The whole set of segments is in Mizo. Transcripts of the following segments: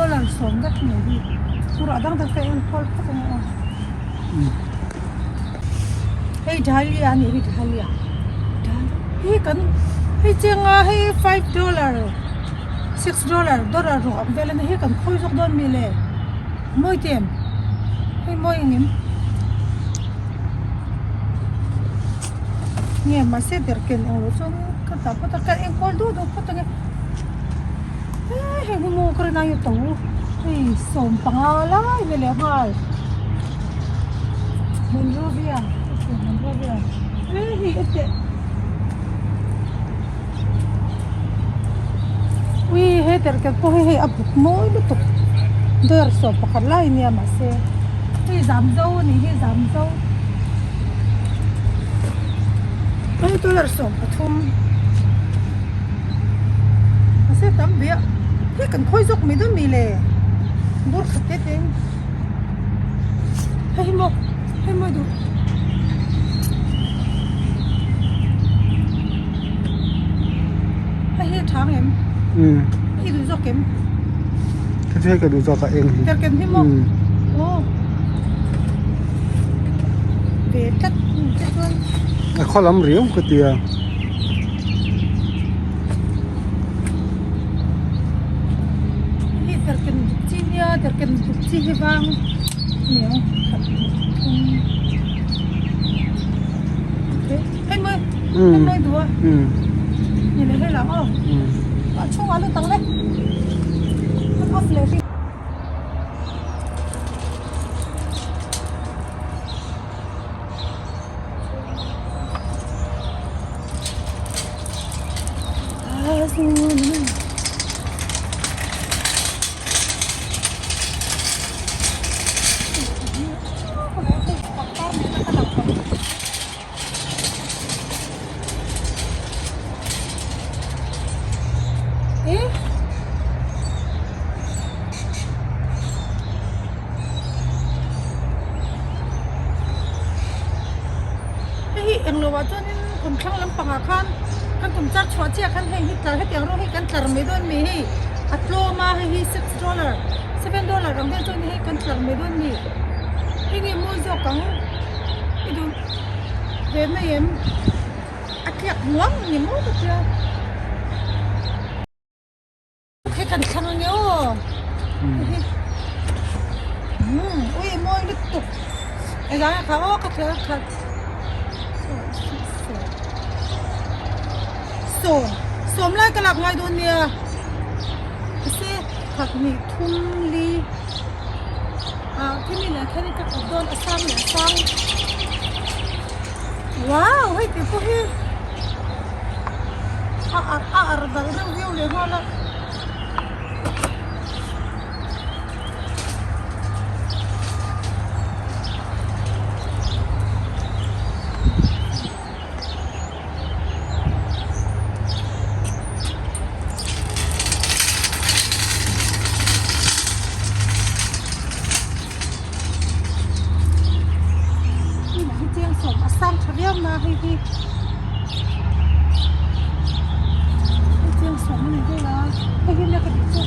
Dollar sawm vek mai hi ruah dang dang te a enkawl phawt ang aw. Hei dahlia a nih hi dahlia hi kan hei chenga hei $5 $6 dollar rawh ang vel a ni hei kan khawi zawk dawn mi le mawi te em hei mawi ang em nge mahse derhken eng lo chuan ka dah phawt a ka enkawl duh duh phawt ang e. Hei hi maw ka rin ai a to hei 15 lai ve leh nghal Monrovia Monrovia he hi a teh ui he terket pawh hi hei a buk mawi lutuk dollar 11 lai ania mahse hei zam zo a nih hi zam zo hei dollar 13. Mahse tam ve a hei kan khawi zawk mai dawn mi le bur khat te te in hei hi maw hei maw duh hei hi a tha ang em i duh zawk em hei chu hei ka duh zawk a eng hi terken hi maw aw ve tlat te chuan a khaw lam riau ka tia. Hei derhken duk chi nia derhken duk chi hi vang nia khat thum hei mawi hei mawi duh a ni leh hei lah aw a chhungah lut ang le kan off leh hrih. Hei hi englo ah chuanin kum thlang lampangah khan kan kum char chhuah chiah khan hei hi tlar hetiang rawng hi kan tlar mai dawn mi hei a tlawm a hei hi $6 $7 ang vel chuan hei kan tlar mai dawn mi hei nge mawi zawk ang i duh ve mai em a tliak hmuam ni maw ka tia. Hei kan thlang ange aw umm ui mawi lutuk engah nge kha aw ka thla khat sawm sawm lai ka lak ngai dawn nia mahse khat hnih thum li ah khimi leh khian ka kawp dawn a sang leh a sang wow hei tih pawh hi. A arh a arh dal reuh viau leh nghal a. A sang tha viau na hei hi hei chiang sawm a ni vel a hei hi nia ka tih chu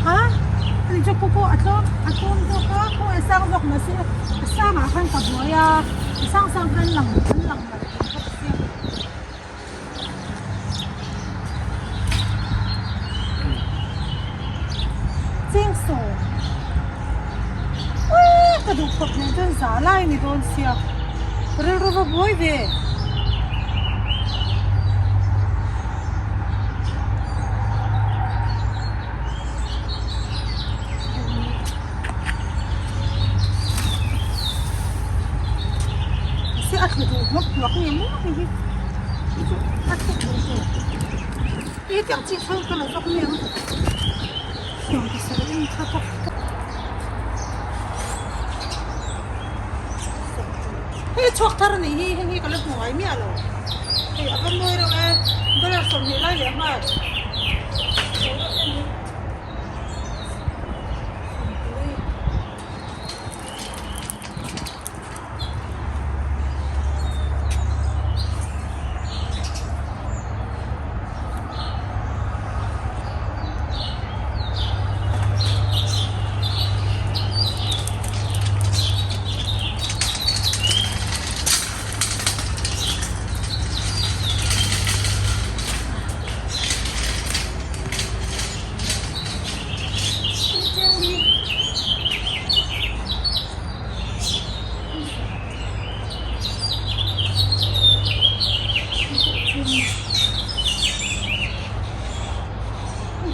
ha ani chu khaw pawh a tlawm a tlawm zawk a khaw a sang zawk mahse a sangah khan ka buai a a sang sang khan lang an lang lo thei bawk sia. Chengsaw uii ka duh khawp nen chuan za lai a ni dawn sia rilru va buai ve. Se a thlu duh hlawk hlawk nge maw hei hi a thlu duh hlawk i tiang chi sawi ka la zawk mai ang tiang ka sawi en kha ka hei chhuak thar a nih hi heng hi ka la hmu ngai miah lo hei a va mawi reuh e dollar 20 lai leh nghal.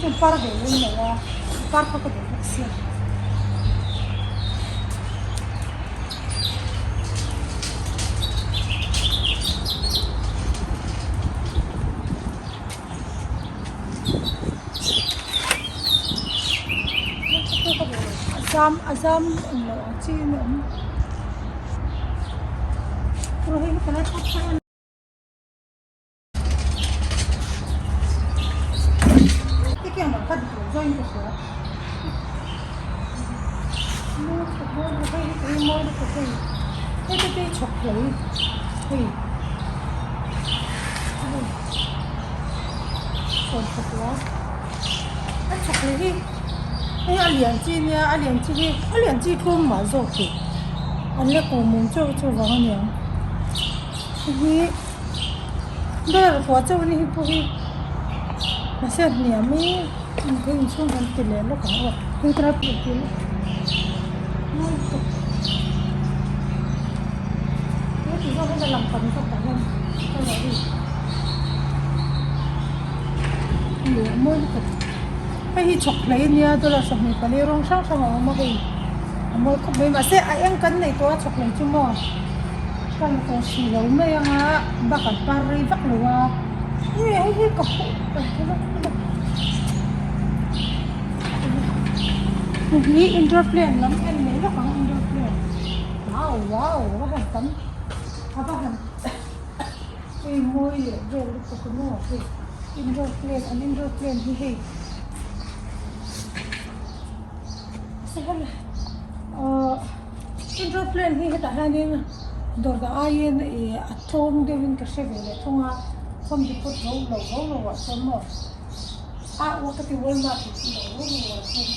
chuan par ve lem lo a par kha ka duh bawk sia. A zam a zam englo ang chi in a awm Hei a lian chi nia a lian chi hi a lian chi tlum mah zawk hi an la kawm awm chauh chuvang a niang hei hi dollar kua chauh a ni hi pawh hi mahse a hniam hi ka inchhung kan ti leh lawk ang aw hei tara pawh ti lawk mawi tawp he ti zawk hian a lang tam zawk ang em ka ruah hi leh a mawi lutuk hei hi chhawk hlei ania dollar 24 rawng hrang hrang a awm a hei a mawi khawp mai mahse a eng kan nei tawh a chhawk hlei chu maw. Ka la tawh hrih lo mai ang a bak an par rei vak lo a nge hei hi ka hmuh ka hmu lawk lawk hei hi indoor plant lam en leh lawk ang indoor plant wow wow a va han tam a va han hei mawi leh vel lutuk a maw hei indoor plant an indoor plant hi hei ahh. Indoor plant hi hetah hianin dawr dah aiin ih a tlawm deuhin ka hre ve leh thung a home depot ro lo ro lo ah chuan maw a uak ka ti walmart lo ro lo ah chuan.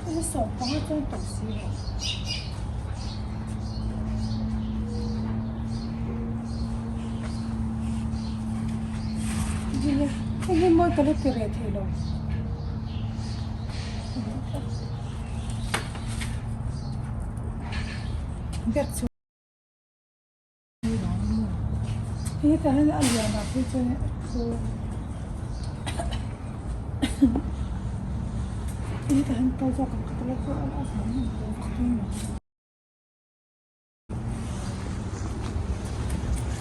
Hei sawmpanga chuan tawh si lo. Hei hi mawi ka la ti reh thei lo. Bag chu. Hei hetah hian a lian ah phei chuan a thu hei hetah hian to zawk ang khat a la chu a vang em em vak dawn lo.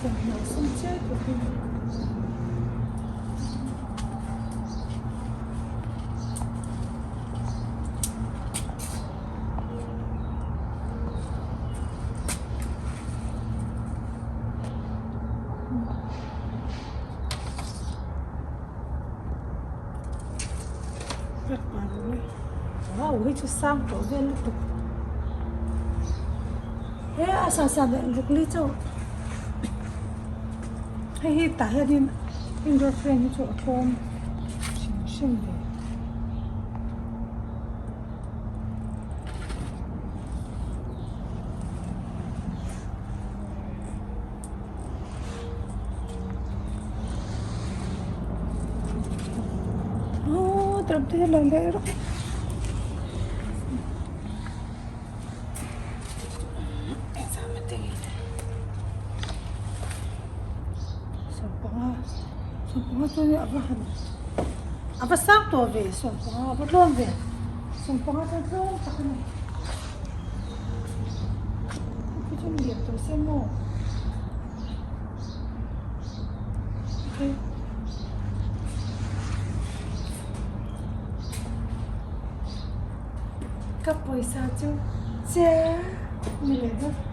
Thawmhnaw sen chiai tur hi. Wow hei chu sang tawh vel lutuk he a sa sa leh ruk li chauh hei hi tah hianin indoor frame hi chu a tlawm hrim hrim ve. A va sang tawh ve sawmpanga a va tlawm ve sawmpanga chuan tlawm tak a ni hei chu lian tawh se maw okay ka pawisa chu che ni leh dawn.